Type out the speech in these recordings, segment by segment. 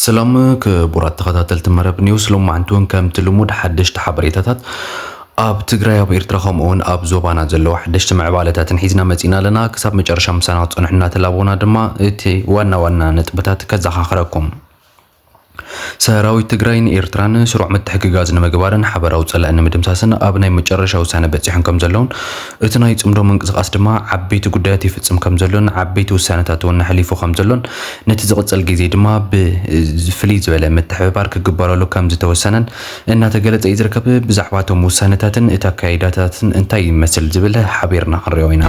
ሰላም ክቡራት ተኸታተልቲ መረብ ኒውስ፣ ሎማዓንቲ እውን ከምቲ ልሙድ ሓደሽቲ ሓበሬታታት ኣብ ትግራይ፣ ኣብ ኤርትራ፣ ከምኡ እውን ኣብ ዞባና ዘለዉ ሓደሽቲ ምዕባለታትን ሒዝና መጺና ኣለና። ክሳብ መጨረሻ ምሳና ክትጸንሑ እናተላበውና ድማ እቲ ዋና ዋና ነጥብታት ከዘኻኽረኩም። ሰራዊት ትግራይን ኤርትራን ስሩዕ ምትሕግጋዝ ንምግባርን ሓበራዊ ጸላኢ ንምድምሳስን ኣብ ናይ መጨረሻ ውሳነ በጺሖም ከም ዘለውን እቲ ናይ ጽምዶ ምንቅስቓስ ድማ ዓበይቲ ጉዳያት ይፍጽም ከም ዘሎን ዓበይቲ ውሳነታት እውን ኣሕሊፉ ከም ዘሎን ነቲ ዝቕጽል ግዜ ድማ ብፍልይ ዝበለ ምትሕብባር ክግበረሉ ከም ዝተወሰነን እናተገለጸ እዩ ዝርከብ። ብዛዕባ እቶም ውሳነታትን እቲ ኣካይዳታትን እንታይ ይመስል ዝብል ሓቢርና ክንሪኦ ኢና።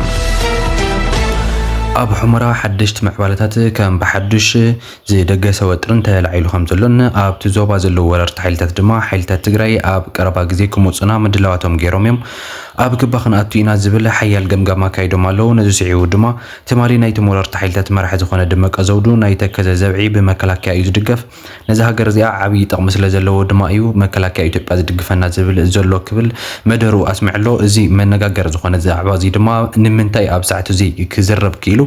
ኣብ ሑመራ ሓደሽቲ ምዕባለታት ከም ብሓዱሽ ዝደገሰ ወጥርን ተላዒሉ ከም ዘሎን ኣብቲ ዞባ ዘለዉ ወረርቲ ሓይልታት ድማ ሓይልታት ትግራይ ኣብ ቀረባ ግዜ ክመጹና ምድላዋቶም ገይሮም እዮም። ኣብ ክባ ክንኣቱ ኢና ዝብል ሓያል ገምጋም ኣካይዶም ኣለዉ። ነዚ ስዒቡ ድማ ትማሊ ናይቶም ወረርቲ ሓይልታት መራሒ ዝኾነ ደመቀ ዘውዱ ናይ ተከዘ ዘብዒ ብመከላከያ እዩ ዝድገፍ። ነዚ ሃገር እዚኣ ዓብዪ ጥቕሚ ስለ ዘለዎ ድማ እዩ መከላከያ ኢትዮጵያ ዝድግፈና ዝብል ዘሎ ክብል መደሩ ኣስሚዑ ኣሎ። እዚ መነጋገሪ ዝኾነ ዛዕባ እዚ ድማ ንምንታይ ኣብ ሰዓት እዚ ክዝረብ ክኢሉ?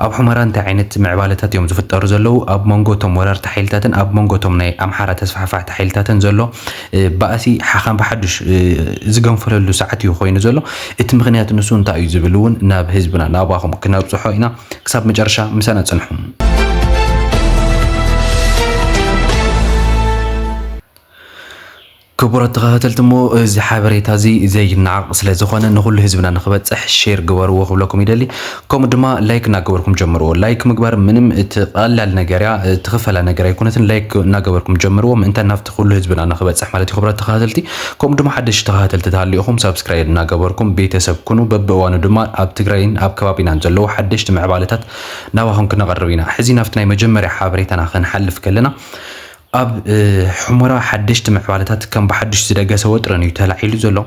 ኣብ ሑመራ እንታይ ዓይነት ምዕባለታት እዮም ዝፍጠሩ ዘለዉ? ኣብ መንጎ እቶም ወረርቲ ሓይልታትን ኣብ መንጎ እቶም ናይ ኣምሓራ ተስፋሕፋሕቲ ሓይልታትን ዘሎ፣ እ፣ ባእሲ ሓኻም ብሓዱሽ፣ እ፣ ዝገንፈለሉ ሰዓት እዩ ኮይኑ ዘሎ። እቲ ምኽንያት ንሱ እንታይ እዩ ዝብል እውን ናብ ህዝብና፣ ናባኹም ክነብጽሖ ኢና። ክሳብ መጨረሻ ምሳና ጽንሑ። ክቡራት ተኸታተልቲ፣ እሞ እዚ ሓበሬታ እዚ ዘይነዓቕ ስለ ዝኾነ ንኹሉ ህዝብና ንኽበጽሕ ሼር ግበርዎ ክብለኩም ይደሊ። ከምኡ ድማ ላይክ እናገበርኩም ጀምርዎ። ላይክ ምግባር ምንም እቲ ቀላል ነገር እያ፣ ትኽፈላ ነገር ኣይኮነትን። ላይክ እናገበርኩም ጀምርዎ፣ ምእንታን ናብቲ ኩሉ ህዝብና ንኽበጽሕ ማለት እዩ። ክቡራት ተኸታተልቲ፣ ከምኡ ድማ ሓደሽቲ ተኸታተልቲ ተሃሊኹም ሳብስክራይብ እናገበርኩም ቤተሰብ ኩኑ። በብእዋኑ ድማ ኣብ ትግራይን ኣብ ከባቢናን ዘለዉ ሓደሽቲ ምዕባለታት ናባኹም ክነቐርብ ኢና። ሕዚ ናብቲ ናይ መጀመርያ ሓበሬታና ክንሓልፍ ከለና፣ ኣብ፣ እ፣ ሑመራ ሓደሽቲ ምዕባለታት ከም ብሓድሽ ዝደገሰ ወጥርን እዩ ተላዒሉ ዘሎ።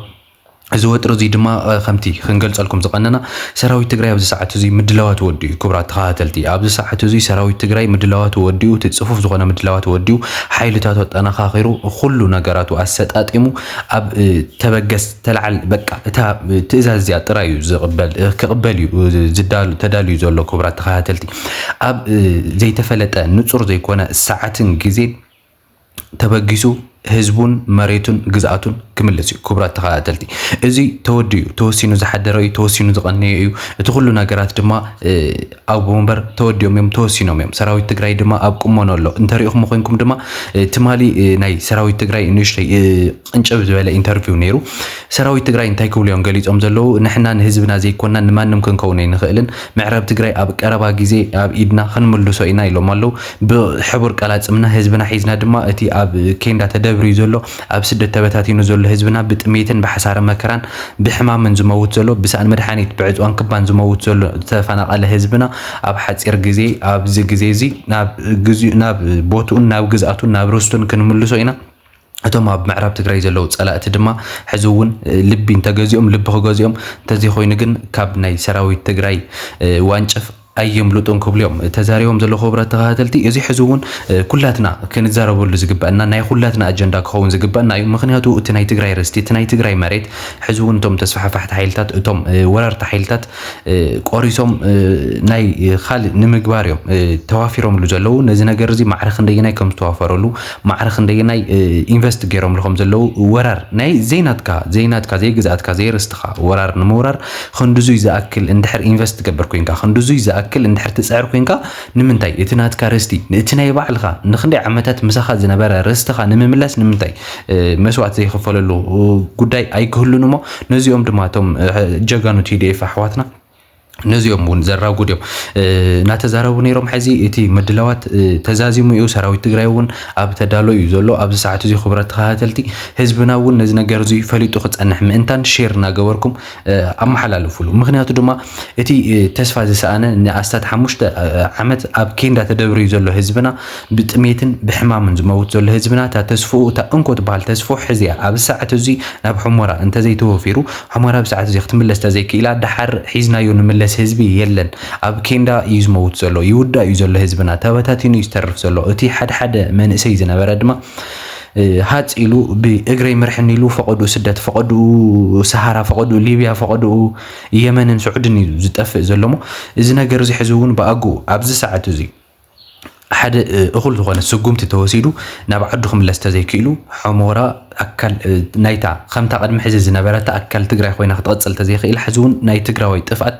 እዚ ወጥሪ እዚ ድማ፣ እ፣ ከምቲ ክንገልጸልኩም ዝቐነና፣ ሰራዊት ትግራይ ኣብዚ ሰዓት እዚ ምድላዋት ወዲኡ እዩ። ክቡራት ተኸታተልቲ፣ ኣብዚ ሰዓት እዚ ሰራዊት ትግራይ ምድላዋት ወዲኡ፣ እቲ ጽፉፍ ዝኾነ ምድላዋት ወዲኡ፣ ሓይልታቱ ኣጠናኻኺሩ፣ ኩሉ ነገራቱ ኣሰጣጢሙ፣ ኣብ፣ እ፣ ተበገስ ተላዓል፣ በቃ፣ እታ፣ እ፣ ትእዛዝ እዚኣ ጥራይ እዩ ዝቕበል፣ እ፣ ክቕበል እዩ፣ እ፣ ዝዳሉ-፣ ተዳልዩ ዘሎ። ክቡራት ተኸታተልቲ፣ ኣብ፣ እ፣ ዘይተፈለጠ ንጹር ዘይኮነ ሰዓትን ግዜን ተበጊሱ ህዝቡን መሬቱን ግዝኣቱን ክምልስ እዩ። ክቡራት ተኸታተልቲ፣ እዚ ተወዲኡ፣ ተወሲኑ ዝሓደረ እዩ፣ ተወሲኑ ዝቐነየ እዩ። እቲ ኩሉ ነገራት ድማ፣ እ፣ ኣብ ወንበር ተወዲኦም እዮም፣ ተወሲኖም እዮም። ሰራዊት ትግራይ ድማ ኣብ ቁመኖ ኣሎ። እንተሪእኹም ኮይንኩም ድማ፣ እ፣ ትማሊ፣ እ፣ ናይ ሰራዊት ትግራይ ንእሽተይ፣ እ፣ ቅንጭብ ዝበለ ኢንተርቪው ነይሩ። ሰራዊት ትግራይ እንታይ ክብሉ እዮም ገሊጾም ዘለዉ? ንሕና ንህዝብና ዘይኮንና ንማንም ክንከውን ኣይንኽእልን። ምዕራብ ትግራይ ኣብ ቀረባ ግዜ ኣብ ኢድና ክንምልሶ ኢና ኢሎም ኣለዉ። ብሕቡር ቀላጽምና ህዝብና ሒዝና ድማ እቲ ኣብ ኬንዳ ተደብርዩ ዘሎ፣ ኣብ ስደት ተበታቲኑ ዘሎ ህዝብና ብጥሜትን ብሓሳረ መከራን ብሕማምን ዝመውት ዘሎ፣ ብሳእን መድሓኒት ብዕጽዋን ክባን ዝመውት ዘሎ ዝተፈናቐለ ህዝብና ኣብ ሓጺር ግዜ፣ ኣብዚ ግዜ እዚ ናብ ግዜ-፣ ናብ ቦትኡን ናብ ግዝኣቱን ናብ ርስቱን ክንምልሶ ኢና። እቶም ኣብ ምዕራብ ትግራይ ዘለዉ ጸላእቲ ድማ ሕዚ እውን፣ እ፣ ልቢ እንተገዚኦም፣ ልቢ ክገዚኦም፣ እንተዘይኮይኑ ግን ካብ ናይ ሰራዊት ትግራይ፣ እ፣ ዋንጨፍ ኣየምልጡን ክብሉ እዮም ተዛሪቦም ዘለዉ። ክቡራት ተኸታተልቲ፣ እዚ ሕዚ እውን፣ እ፣ ኩላትና ክንዛረበሉ ዝግበአና፣ ናይ ኩላትና ኣጀንዳ ክኸውን ዝግበአና እዩ። ምኽንያቱ እቲ ናይ ትግራይ ርስቲ፣ እቲ ናይ ትግራይ መሬት ሕዚ እውን እቶም ተስፋሕፋሕቲ ሓይልታት፣ እቶም፣ እ፣ ወረርቲ ሓይልታት፣ እ፣ ቆሪሶም፣ እ፣ ናይ፣ እ፣ ካልእ ንምግባር እዮም፣ እ፣ ተዋፊሮምሉ ዘለዉ። ነዚ ነገር እዚ ማዕረ ክንደየናይ ከም ዝተዋፈረሉ፣ ማዕረ ክንደየናይ፣ እ፣ ኢንቨስት ገይሮምሉ ከም ዘለዉ፣ ወራር ናይ ዘይናትካ፣ ዘይናትካ፣ ዘይግዝኣትካ፣ ዘይርስትኻ ወራር ንምውራር ክንድዙይ ዝኣክል እንድሕር ኢንቨስት ትገብር ኮይንካ፣ ክንድዙይ ዝኣክል እንድሕር ትጽዕር ኮይንካ፣ ንምንታይ እቲ ናትካ ርስቲ፣ እቲ ናይ ባዕልኻ ንክንደይ ዓመታት ምሳኻ ዝነበረ ርስትኻ ንምምላስ ንምንታይ፣ እ፣ መስዋእቲ ዘይኽፈለሉ ጉዳይ ኣይክህሉን እሞ፣ ነዚኦም ድማ እቶም፣ እ፣ ጀጋኑ ቲ ዲ ኤፍ ኣሕዋትና ነዚኦም እውን ዘራጉድ እዮም፣ እ፣ እናተዛረቡ ነይሮም። ሕዚ እቲ ምድላዋት፣ እ፣ ተዛዚሙ እዩ። ሰራዊት ትግራይ እውን ኣብ ተዳሎ እዩ ዘሎ። ኣብዚ ሰዓት እዚ ክቡራት ተኸታተልቲ፣ ህዝብና እውን ነዚ ነገር እዚ ፈሊጡ ክጸንሕ ምእንታን ሼር እናገበርኩም፣ እ፣ ኣመሓላልፉሉ። ምኽንያቱ ድማ እቲ፣ እ፣ ተስፋ ዝሰኣነ ንኣስታት ሓሙሽተ፣ እ፣ ዓመት ኣብ ኬንዳ ተደብርዩ ዘሎ ህዝብና ብጥሜትን ብሕማምን ዝመውት ዘሎ ህዝብና እታ ተስፍኡ፣ እታ እንኮ ትበሃል ተስፍኡ ሕዚ እያ። ኣብዚ ሰዓት እዚ ናብ ሑመራ እንተዘይተወፊሩ፣ ሑመራ ብሰዓት እዚ ክትምለስ ተዘይክኢላ፣ ደሓር ሒዝናዮ ንምለስ ህዝቢ የለን። ኣብ ኬንዳ እዩ ዝመውት ዘሎ፣ ይውዳእ እዩ ዘሎ ህዝብና፣ ተበታቲኑ እዩ ዝተርፍ ዘሎ። እቲ ሓደ ሓደ መንእሰይ ዝነበረ ድማ፣ እ፣ ሃጽ ኢሉ ብእግረይ ምርሕን ኢሉ ፈቐድኡ ስደት፣ ፈቐድኡ ሰሃራ፣ ፈቐድኡ ሊብያ፣ ፈቐድኡ የመንን ስዑድን እዩ ዝጠፍእ ዘሎ እሞ፣ እዚ ነገር እዚ ሕዚ እውን ብኣግኡ ኣብዚ ሰዓት እዚ ሓደ እኹል ዝኾነ ስጉምቲ ተወሲዱ ናብ ዓዱ ክምለስ ተዘይክኢሉ፣ ሑመራ ኣካል ናይታ ከምታ ቅድሚ ሕዚ ዝነበረታ ኣካል ትግራይ ኮይና ክትቕፅል ተዘይክኢላ፣ ሕዚ እውን ናይ ትግራዋይ ጥፍኣት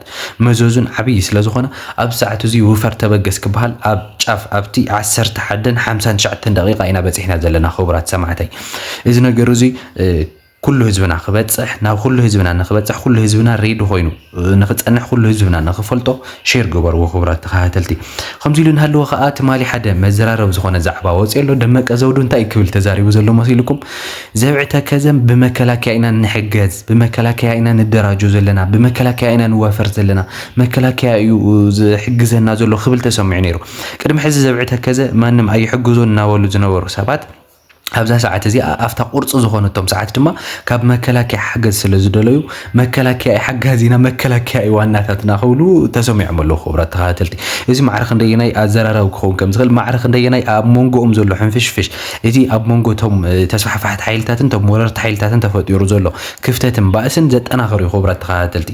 መዘዙን ዓብዪ ስለዝኾነ፣ ኣብ ሰዓት እዚ ውፈር ተበገስ ክበሃል ኣብ ጫፍ ኣብቲ ዓሰርተ ሓደን ሓምሳን ትሽዓተን ደቂቃ ኢና በፂሕና ዘለና። ክቡራት ሰማዕተይ፣ እዚ ነገር እዚ ኩሉ ህዝብና ክበፅሕ፣ ናብ ኩሉ ህዝብና ንክበፅሕ፣ ኩሉ ህዝብና ሬዲ ኮይኑ ንክፀንሕ፣ ኩሉ ህዝብና ንክፈልጦ ሼር ግበርዎ። ክቡራት ተኸታተልቲ፣ ከምዚ ኢሉ እንሃለወ ከዓ ትማሊ ሓደ መዘራረብ ዝኾነ ዛዕባ ወፂኡ ኣሎ። ደመቀ ዘውዱ እንታይ ክብል ተዛሪቡ ዘሎ መሲልኩም? ዘብዒ ተከዘም ብመከላከያ ኢና ንሕገዝ፣ ብመከላከያ ኢና ንደራጆ ዘለና፣ ብመከላከያ ኢና ንዋፈር ዘለና፣ መከላከያ እዩ ዝሕግዘና ዘሎ ክብል ተሰሚዑ ነይሩ። ቅድሚ ሕዚ ዘብዒ ተከዘ ማንም ኣይሕግዞን እናበሉ ዝነበሩ ሰባት ኣብዛ ሰዓት እዚኣ ኣብታ ቁርፂ ዝኾነቶም ሰዓት ድማ ካብ መከላከያ ሓገዝ ስለ ዝደለዩ፣ መከላከያ እዩ ሓጋዚና፣ መከላከያ እዩ ዋናታትና ክብሉ ተሰሚዖም ኣለዉ። ክቡራት ተኸታተልቲ፣ እዚ ማዕረ ክንደየናይ ኣዘራራቢ ክኸውን ከም ዝኽእል፣ ማዕረ ክንደየናይ ኣብ መንጎኦም ዘሎ ሕንፍሽፍሽ፣ እቲ ኣብ መንጎ እቶም ተስፋሕፋሕቲ ሓይልታትን እቶም ወረርቲ ሓይልታትን ተፈጢሩ ዘሎ ክፍተትን ባእስን ዘጠናኽር እዩ። ክቡራት ተኸታተልቲ፣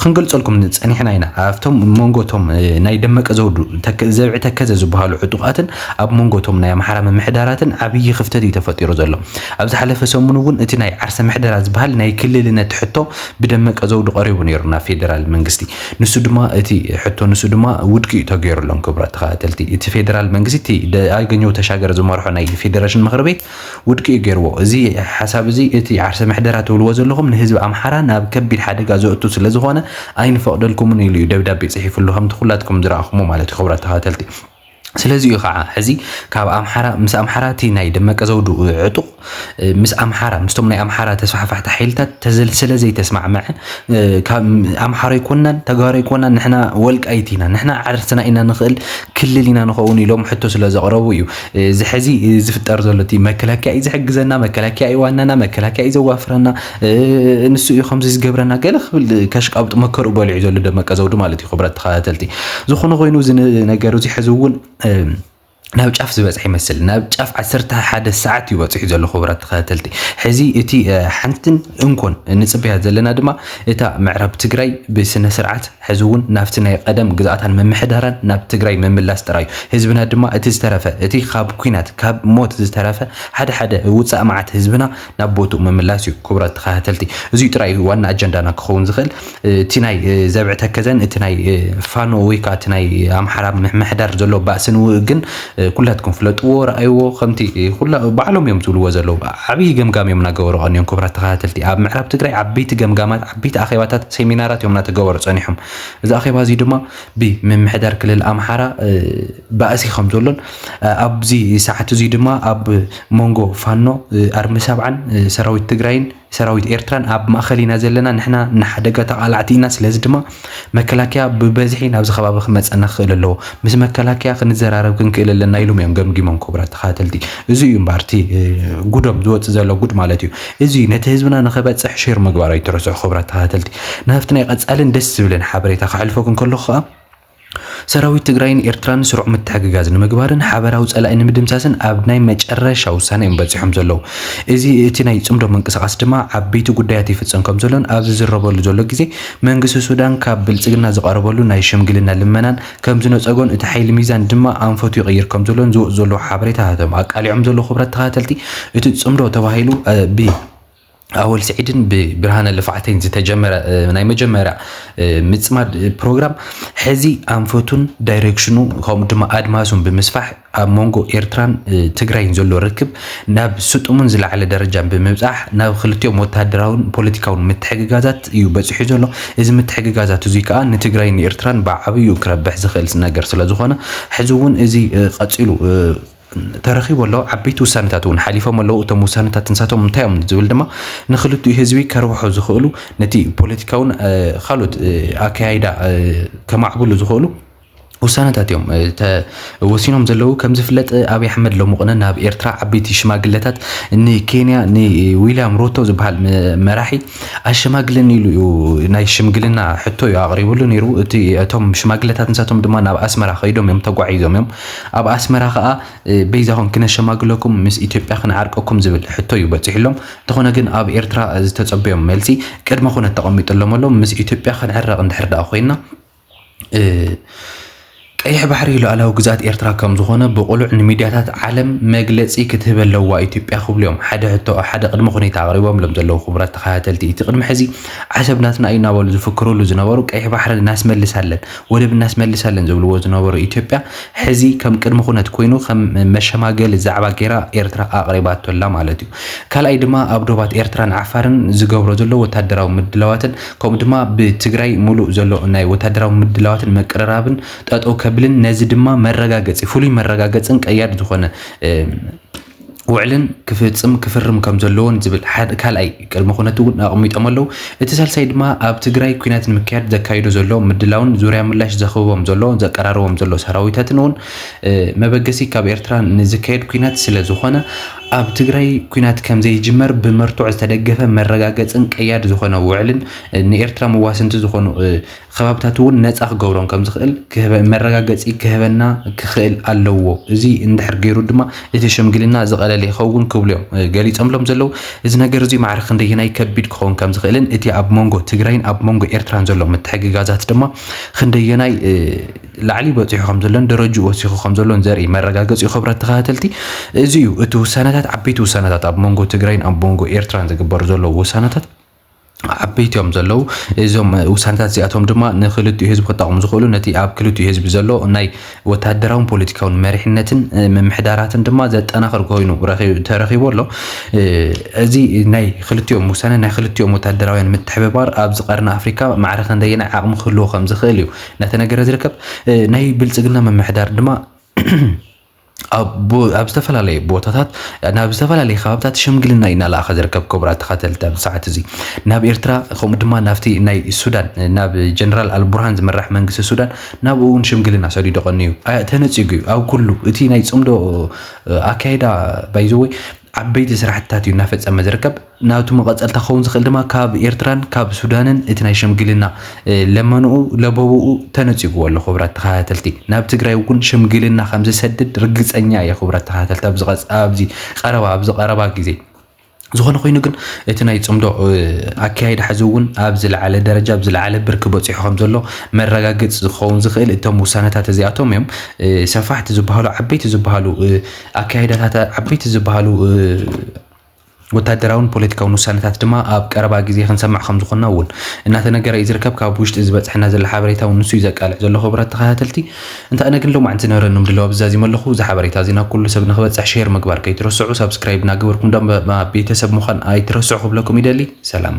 ክንገልፀልኩም ፀኒሕና ኢና። ኣብቶም መንጎ እቶም ናይ ደመቀ ዘውዱ ተከ- ዘብዒ ተከዘ ዝበሃሉ ዕጡቓትን ኣብ መንጎ እቶም ናይ ኣምሓራ ምምሕዳራትን ዓብዪ ክፍተት እዩ ተፈጢሩ ዘሎ። ኣብ ዝሓለፈ ሰሙን እውን እቲ ናይ ዓርሰ ምሕደራ ዝበሃል ናይ ክልልነት ሕቶ ብደመቀ ዘውዱ ቀሪቡ ነይሩ ናብ ፌዴራል መንግስቲ። ንሱ ድማ እቲ ሕቶ ንሱ ድማ ውድቂ እዩ ተገይሩሎም። ክቡራት ተኸታተልቲ፣ እቲ ፌዴራል መንግስቲ ደ- ኣገኘሁ ተሻገር ዝመርሖ ናይ ፌዴሬሽን ምክር ቤት ውድቂ እዩ ገይርዎ። እዚ ሓሳብ እዚ እቲ ዓርሰ ምሕደራ ትብልዎ ዘለኹም ንህዝቢ ኣምሓራ ናብ ከቢድ ሓደጋ ዘእቱ ስለ ዝኾነ ኣይንፈቕደልኩምን ኢሉ እዩ ደብዳቤ ፅሒፍሉ፣ ከምቲ ኩላትኩም ዝረኣኹሞ ማለት እዩ። ክቡራት ተኸታተልቲ፣ ስለዚ እዩ ከዓ ሕዚ ካብ ኣምሓራ ምስ ኣምሓራ እቲ ናይ ደመቀ ዘውዱ ዕጡቕ ምስ ኣምሓራ ምስቶም ናይ ኣምሓራ ተስፋሕፋሕቲ ሓይልታት ተዘል ስለ ዘይተስማዕመዐ ካብ ኣምሓራ ኣይኮናን ተጋሩ ኣይኮናን ንሕና ወልቃይት ኢና ንሕና ዓርስና ኢና ንኽእል ክልል ኢና ንኸውን ኢሎም ሕቶ ስለ ዘቕረቡ እዩ። እዚ ሕዚ ዝፍጠር ዘሎ እቲ መከላከያ እዩ ዝሕግዘና፣ መከላከያ እዩ ዋናና፣ መከላከያ እዩ ዘዋፍረና፣ ንሱ እዩ ከምዚ ዝገብረና ገለ ክብል ከሽቃብጥ መከሩ በሊዑ ዘሎ ደመቀ ዘውዱ ማለት እዩ። ክቡራት ተኸታተልቲ፣ ዝኾነ ኮይኑ እዚ ነገር እዚ ሕዚ እውን ናብ ጫፍ ዝበፅሐ ይመስል። ናብ ጫፍ ዓሰርተ ሓደ ሰዓት እዩ በፂሑ ዘሎ። ክቡራት ተኸታተልቲ፣ ሕዚ እቲ ሓንትን እንኮን ንፅበያ ዘለና ድማ እታ ምዕራብ ትግራይ ብስነ ስርዓት ሕዚ እውን ናብቲ ናይ ቀደም ግዝኣታን ምምሕዳራን ናብ ትግራይ ምምላስ ጥራይ እዩ። ህዝብና ድማ እቲ ዝተረፈ እቲ ካብ ኲናት ካብ ሞት ዝተረፈ ሓደ ሓደ ውፃእ መዓት ህዝብና ናብ ቦትኡ ምምላስ እዩ። ክቡራት ተኸታተልቲ፣ እዚ ጥራይ እዩ ዋና ኣጀንዳና ክኸውን ዝኽእል። እቲ ናይ ዘብዒ ተከዘን እቲ ናይ ፋኖ ወይ ከዓ እቲ ናይ ኣምሓራ ምምሕዳር ዘሎ ባእስን ውግእን ኩላትኩም ፍለጥዎ፣ ረኣይዎ። ከምቲ ኩላ ባዕሎም እዮም ዝብልዎ ዘለዉ፣ ዓብዪ ገምጋም እዮም እናገበሩ ቀንዮም። ክቡራት ተኸታተልቲ፣ ኣብ ምዕራብ ትግራይ ዓበይቲ ገምጋማት፣ ዓበይቲ ኣኼባታት፣ ሴሚናራት እዮም እናተገበሩ ፀኒሖም። እዚ ኣኼባ እዚ ድማ ብምምሕዳር ክልል ኣምሓራ ባእሲ ከም ዘሎን ኣብዚ ሰዓት እዚ ድማ ኣብ መንጎ ፋኖ ኣርሚ ሰብዓን ሰራዊት ትግራይን ሰራዊት ኤርትራን ኣብ ማእኸል ኢና ዘለና፣ ንሕና ንሓደጋ ተቓላዕቲ ኢና። ስለዚ ድማ መከላከያ ብበዝሒ ናብዚ ከባቢ ክመፀና ክኽእል ኣለዎ፣ ምስ መከላከያ ክንዘራረብ ክንክእል ኣለና ኢሎም እዮም ገምጊሞም። ክቡራት ተኸታተልቲ፣ እዚ እዩ እምበኣር እቲ ጉዶም ዝወፅእ ዘሎ ጉድ ማለት እዩ። እዚ ነቲ ህዝብና ንኸበፅሕ ሼር ምግባር ኣይትረስዑ። ክቡራት ተኸታተልቲ፣ ናብቲ ናይ ቀፃልን ደስ ዝብልን ሓበሬታ ከሕልፈኩም ከለኹ ከዓ ሰራዊት ትግራይን ኤርትራን ስሩዕ ምትሕግጋዝ ንምግባርን ሓበራዊ ጸላኢ ንምድምሳስን ኣብ ናይ መጨረሻ ውሳነ እዮም በጺሖም ዘለዉ። እዚ እቲ ናይ ጽምዶ ምንቅስቓስ ድማ ዓበይቲ ጉዳያት ይፍጽም ከም ዘሎን ኣብ ዝዝረበሉ ዘሎ ግዜ መንግስቲ ሱዳን ካብ ብልጽግና ዝቐረበሉ ናይ ሽምግልና ልመናን ከም ዝነጸጎን እቲ ሓይሊ ሚዛን ድማ ኣንፈቱ ይቕይር ከም ዘሎን ዝወጽኡ ዘለዉ ሓበሬታታት እዮም ኣቃሊዖም ዘለዉ። ክቡራት ተኸታተልቲ፣ እቲ ጽምዶ ተባሂሉ ብ ኣወል ስዒድን ብብርሃነ ልፍዓተይን ዝተጀመረ ናይ መጀመርያ ምፅማድ ፕሮግራም ሕዚ ኣንፈቱን ዳይሬክሽኑ ከምኡ ድማ ኣድማሱን ብምስፋሕ ኣብ መንጎ ኤርትራን ትግራይን ዘሎ ርክብ ናብ ስጡምን ዝለዓለ ደረጃን ብምብፃሕ ናብ ክልቲኦም ወታደራውን ፖለቲካውን ምትሕግጋዛት እዩ በፂሑ ዘሎ። እዚ ምትሕግጋዛት እዙይ ከዓ ንትግራይን ንኤርትራን ብዓብዩ ክረብሕ ዝኽእል ነገር ስለዝኾነ ሕዚ እውን እዚ ቀፂሉ ተረኺቡ ኣሎ። ዓበይቲ ውሳነታት እውን ሓሊፎም ኣለዉ። እቶም ውሳነታት ንሳቶም እንታይ እዮም ዝብል ድማ ንክልቲኡ ህዝቢ ከርብሑ ዝኽእሉ ነቲ ፖለቲካውን ካልኦት ኣካያይዳ ከማዕብሉ ዝኽእሉ ውሳነታት እዮም ተወሲኖም ዘለዉ። ከም ዝፍለጥ ኣብይ ኣሕመድ ሎምቕነ ናብ ኤርትራ ዓበይቲ ሽማግለታት ንኬንያ ንዊልያም ሮቶ ዝበሃል መራሒ ኣሸማግለኒ ኢሉ እዩ ናይ ሽምግልና ሕቶ እዩ ኣቕሪብሉ ነይሩ። እቲ እቶም ሽማግለታት ንሳቶም ድማ ናብ ኣስመራ ከይዶም እዮም ተጓዒዞም እዮም። ኣብ ኣስመራ ከዓ በይዛኹም ክነሸማግለኩም ምስ ኢትዮጵያ ክንዓርቀኩም ዝብል ሕቶ እዩ በፂሕሎም። እንተኾነ ግን ኣብ ኤርትራ ዝተፀበዮም መልሲ ቅድመ ኩነት ተቐሚጥሎም ኣሎ። ምስ ኢትዮጵያ ክንዕረቕ እንድሕር ደኣ ኮይና ቀይሕ ባሕሪ ሉዓላዊ ግዝኣት ኤርትራ ከም ዝኾነ ብቕሉዕ ንሚድያታት ዓለም መግለጺ ክትህብ ኣለዋ ኢትዮጵያ ክብሉ እዮም ሓደ ሕቶ፣ ሓደ ቅድመ ሁኔታ ኣቕሪቦምሎም ዘለዉ። ክቡራት ተኸታተልቲ፣ እቲ ቅድሚ ሕዚ ዓሰብ ናትና እዩ እናበሉ ዝፍክሩሉ ዝነበሩ፣ ቀይሕ ባሕሪ እናስመልሳለን፣ ወደብ እናስመልሳለን ዝብልዎ ዝነበሩ ኢትዮጵያ፣ ሕዚ ከም ቅድመ ኩነት ኮይኑ ከም መሸማገሊ ዛዕባ ገይራ ኤርትራ ኣቕሪባቶ ኣላ ማለት እዩ። ካልኣይ ድማ ኣብ ዶባት ኤርትራን ዓፋርን ዝገብሮ ዘሎ ወታደራዊ ምድላዋትን ከምኡ ድማ ብትግራይ ሙሉእ ዘሎ ናይ ወታደራዊ ምድላዋትን ምቅርራብን ጠጠው ከብልን ነዚ ድማ መረጋገፂ፣ ፍሉይ መረጋገፅን ቀያድ ዝኾነ ውዕልን ክፍፅም ክፍርም ከም ዘለዎን ዝብል ሓደ ካልኣይ ቅድመ ኩነት እውን ኣቕሚጦም ኣለዉ። እቲ ሳልሳይ ድማ ኣብ ትግራይ ኩናት ንምክያድ ዘካይዶ ዘሎ ምድላውን ዙርያ ምላሽ ዘኽብቦም ዘሎ ዘቀራርቦም ዘሎ ሰራዊታትን እውን መበገሲ ካብ ኤርትራ ንዝካየድ ኩናት ስለ ዝኾነ ኣብ ትግራይ ኩናት ከም ዘይጅመር ብመርትዖ ዝተደገፈ መረጋገፅን ቀያድ ዝኾነ ውዕልን ንኤርትራ መዋስንቲ ዝኾኑ ከባብታት እውን ነፃ ክገብሮም ከም ዝኽእል መረጋገፂ ክህበና ክኽእል ኣለዎ። እዚ እንድሕር ገይሩ ድማ እቲ ሽምግልና ዝቐለለ ይኸውን ክብሉ እዮም ገሊፆምሎም ዘለዉ። እዚ ነገር እዚ ማዕረ ክንደየናይ ከቢድ ክኸውን ከም ዝኽእልን እቲ ኣብ መንጎ ትግራይን ኣብ መንጎ ኤርትራን ዘሎ ምትሕግጋዛት ድማ ክንደየናይ ላዕሊ በፂሑ ከም ዘሎን ደረጅኡ ወሲኹ ከም ዘሎን ዘርኢ መረጋገፂ እዩ። ክብራት ተኸታተልቲ፣ እዚ እዩ እቲ ውሳነታት፣ ዓበይቲ ውሳነታት ኣብ መንጎ ትግራይን ኣብ መንጎ ኤርትራን ዝግበሩ ዘለዉ ውሳነታት ዓበይቲ እዮም ዘለዉ። እዞም ውሳነታት እዚኣቶም ድማ ንክልቲኡ ህዝቢ ክጠቕሙ ዝኽእሉ ነቲ ኣብ ክልቲኡ ህዝቢ ዘሎ ናይ ወታደራውን ፖለቲካውን መሪሕነትን ምምሕዳራትን ድማ ዘጠናኽር ኮይኑ ተረኺቡ ኣሎ። እዚ ናይ ክልቲኦም ውሳነ ናይ ክልቲኦም ወታደራውያን ምትሕብባር ኣብዚ ቀርኒ ኣፍሪካ ማዕረ ክንደየናይ ዓቕሚ ክህልዎ ከም ዝኽእል እዩ እናተነገረ ዝርከብ። ናይ ብልፅግና ምምሕዳር ድማ ኣብ ዝተፈላለዩ ቦታታት ናብ ዝተፈላለዩ ከባብታት ሽምግልና እዩ እናለኣኸ ዝርከብ። ክቡራት ተኸታተልቲ፣ ኣብዚ ሰዓት እዚ ናብ ኤርትራ ከምኡ ድማ ናብቲ ናይ ሱዳን ናብ ጀነራል ኣልቡርሃን ዝምራሕ መንግስቲ ሱዳን ናብኡ እውን ሽምግልና ሰዲዱ ቀንዩ ተነፂጉ እዩ። ኣብ ኩሉ እቲ ናይ ፅምዶ ኣካይዳ ባይዘወይ ዓበይቲ ስራሕትታት እዩ እናፈፀመ ዝርከብ። ናብቲ መቐፀልታ ክኸውን ዝኽእል ድማ ካብ ኤርትራን ካብ ሱዳንን እቲ ናይ ሽምግልና ለመንኡ ለበብኡ ተነፂጉዎ ኣሎ። ክቡራት ተኸታተልቲ፣ ናብ ትግራይ እውን ሽምግልና ከም ዝሰድድ ርግፀኛ እየ። ክቡራት ተኸታተልቲ፣ ኣብዚ ቀረባ ኣብዚ ቀረባ ግዜ ዝኾነ ኮይኑ ግን እቲ ናይ ፅምዶ ኣካይዳ ሕዚ እውን ኣብ ዝለዓለ ደረጃ ኣብ ዝለዓለ ብርኪ በፂሑ ከም ዘሎ መረጋገፂ ዝኸውን ዝኽእል እቶም ውሳነታት እዚኣቶም እዮም። ሰፋሕቲ ዝበሃሉ ዓበይቲ ዝበሃሉ ኣካይዳታት ዓበይቲ ዝበሃሉ ወታደራውን ፖለቲካውን ውሳነታት ድማ ኣብ ቀረባ ግዜ ክንሰምዕ ከም ዝኾንና እውን እናተነገረ እዩ ዝርከብ። ካብ ውሽጢ ዝበፅሐና ዘሎ ሓበሬታ እውን ንሱ እዩ ዘቃልዕ ዘሎ። ክቡራት ተኸታተልቲ፣ እንተ ኣነ ግን ሎማዕንቲ ዝነበረኒ ምድላው ኣብዚ ዛዚመ ኣለኹ። እዚ ሓበሬታ እዚ ናብ ኩሉ ሰብ ንክበፅሕ ሼር ምግባር ከይትረስዑ፣ ሳብስክራይብ እናገበርኩም ድማ ቤተሰብ ምዃን ኣይትረስዑ ክብለኩም ይደሊ። ሰላም።